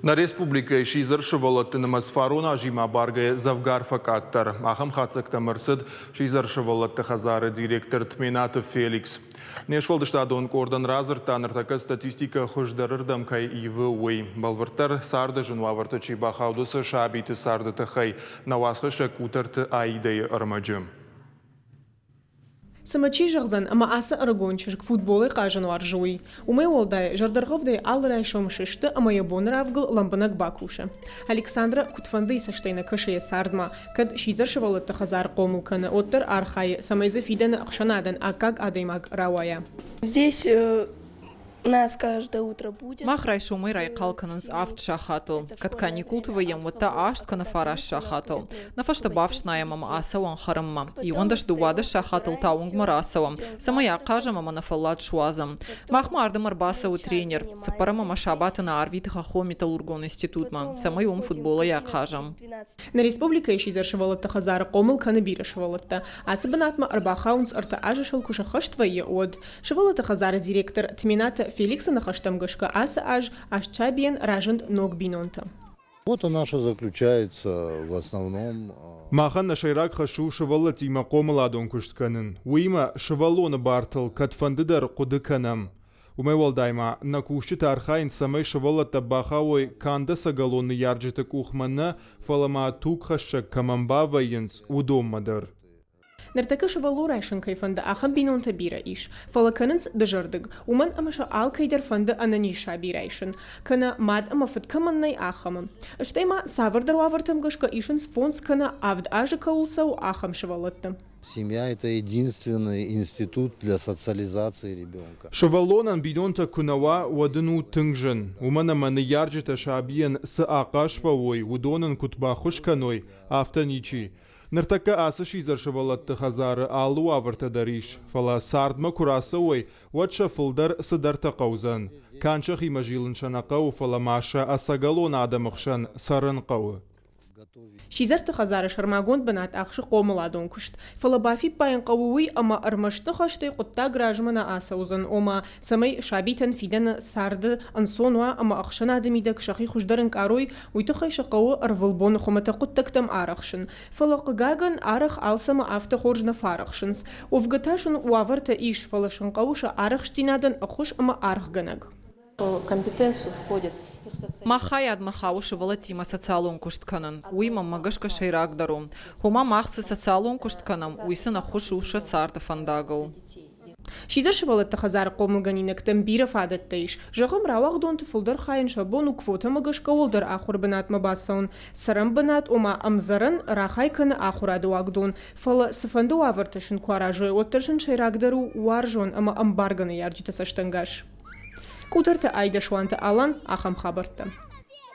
Нӕ республикӕйы сидзӕр сывӕллӕтты нымӕц фарон азимӕ абаргӕйӕ дзӕвгар фӕкъаддӕр. Ахӕм хатдзӕгтӕм ӕрцыд сидзӕр сывӕллӕтты хӕдзары директор Тменаты Феликс. Не сфӕлдыстадон къордӕн радзырдта, ныртӕккӕ статистикӕ хуыздӕрырдӕм кӕй ивы, уый. Бӕлвырддӕр, царды зын уавӕрты чи бахауд, уыцы сабиты царды тыххӕй нӕ уацхӕссӕг Къутӕрты Аидӕйы ӕрмӕджы. Цымӕ чи зӕгъдзӕн, ӕмӕ ацы ӕрыгон чызг футболӕй хъазын уарзы, уый? Уымӕй уӕлдай, зӕрдӕргъӕвдӕй алы райсом сысты ӕмӕ йӕ боны равгыл лӕмбынӕг бакусы. Александра куыдфӕндыйы цӕстӕй нӕ кӕсы йӕ цардмӕ, кӕд сидзӕр сывӕллӕтты хӕдзар хъомыл кӕны, уӕддӕр архайы, цӕмӕй дзы фидӕны ӕхсӕнадӕн аккаг адӕймаг рауайа. Здесь Нас каждое утро будет. Мах райсомӕй райхъал кӕнынц авд сахатыл. Кӕд каникулты вӕййӕм, уӕд та аст кӕнӕ фараст сахатыл. Нӕ фӕстӕ бафснайӕм ӕмӕ ацӕуӕм хӕрынмӕ. 11-12 сахатыл та уынгмӕ рацӕуӕм, цӕмӕй ахъазӕм ӕмӕ нӕ фӕллад суадзӕм. Махмӕ ардӕм ӕрбацӕуы тренер. Цыппӕрӕм ӕмӕ сабаты нӕ арвиты хӕххон-металлургон институтмӕ, цӕмӕй уым футболӕй ахъазӕм. Нӕ республикӕйы сидзӕр сывӕллӕтты хӕдзары хъомыл кӕны бирӕ сывӕллӕттӕ. Ацы бынатмӕ ӕрбахауынц ӕртӕ азы сыл куы сӕххӕст вӕййы, уӕд. Сывӕллӕтты хӕдзары директор Тменаты Феликсы ныхӕстӕм гӕсгӕ ацы аз аст сабийӕн разынд ног бинонтӕ. Работа наша заключается в основном. Махӕн нӕ сӕйраг хӕс у сывӕллӕттимӕ хъомыладон куыст кӕнын. Уыимӕ сывӕллоны бартыл кӕдфӕндыдӕр хъуыды кӕнӕм. Уымӕй уӕлдай ма нӕ кусджытӕ архайынц, цӕмӕй сывӕллӕттӕ бахауой канд ӕцӕгӕлон ныййарджыты къухмӕ нӕ, фӕлӕ ма тугхӕссӕг кӕмӕн бавӕййынц, уыдонмӕ дӕр. Ныртӕккӕ сывӕллон райсын кӕй фӕнды, ахӕм бинонтӕ бирӕ ис. Фӕлӕ кӕнынц дызӕрдыг, уымӕн ӕмӕ сӕ алкӕй дӕр фӕнды ӕнӕниз саби райсын, кӕнӕ мад ӕмӕ фыд кӕмӕн нӕй, ахӕмы. Стӕй ма цавӕрдӕр уавӕртӕм гӕсгӕ исынц фондз кӕнӕ авд азы кӕуыл цӕуы, ахӕм сывӕллӕтты. Семья – это единственный институт для социализации ребенка. Сывӕллонӕн бинонтӕ куы нӕ уа, уӕд ын у тынг зын, уымӕн ӕмӕ ныййарджытӕ сабийӕн цы ахъаз фӕуой, уыдон ын куыд баххуыс кӕной, афтӕ ничи. Ныртӕккӕ ацы сидзӕр сывӕллӕтты хӕдзары алы уавӕртӕ дӕр ис, фӕлӕ цардмӕ куы рацӕуой, уӕд сӕ фылдӕр цыдӕртӕ хъӕудзӕн. Канд сӕхимӕ зилын сӕ нӕ хъӕуы, фӕлӕ ма сӕ ӕцӕгӕлон адӕмы хсӕн цӕрын хъӕуы. Сидзӕрты хӕдзары сӕрмагонд бынат ахсы хъомыладон куыст. Фӕлӕ бафиппайын хъӕуы уый, ӕмӕ ӕрмӕст ныхӕстӕй хъуыддаг размӕ нӕ ацӕудзӕн, ома, цӕмӕй сабитӕн фидӕны царды ӕнцон уа ӕмӕ ӕхсӕнады мидӕг сӕхи хуыздӕр ӕнкъарой, уый тыххӕй сӕ хъӕуы ӕрвылбоны хуымӕтӕг хъуыддӕгтӕм арӕхсын. Фӕлӕ, хъыгагӕн, арӕх алцӕмӕ афтӕ хорз нӕ фӕарӕхсынц. Уӕвгӕ та сын уавӕртӕ ис, фӕлӕ сын хъӕуы сӕ арӕхстдзинадӕн ӕххуыс ӕмӕ аргъгӕнӕг. Компетенцию входит Мах хайадмӕ хауы сывӕллӕттимӕ социалон куыст кӕнын. Уый мӕнмӕ гӕсгӕ сӕйрагдӕр у. Ома мах цы социалон куыст кӕнӕм, уый сын ӕххуыс у сӕ царды фӕндагыл. Сидзӕр сывӕллӕтты хӕдзары хъомылгӕнинӕгтӕм бирӕ фадӕттӕ ис. Зӕгъӕм, рауагъдонты фылдӕр хайӕн сӕ бон у квотӕмӕ гӕсгӕ уӕлдӕр ахуыры бынатмӕ бацӕуын. Цӕрӕн бынат, ома ӕмдзӕрӕн, рахай кӕны ахуырады уагдон. Фӕлӕ цыфӕнды уавӕртӕ сын куы аразой, уӕддӕр сын сӕйрагдӕр у уарзон ӕмӕ ӕмбаргӕ ныййарджыты цӕстӕнгас. Къутӕрты Айдӕ Суанты Алан ахӕм хабӕрттӕ.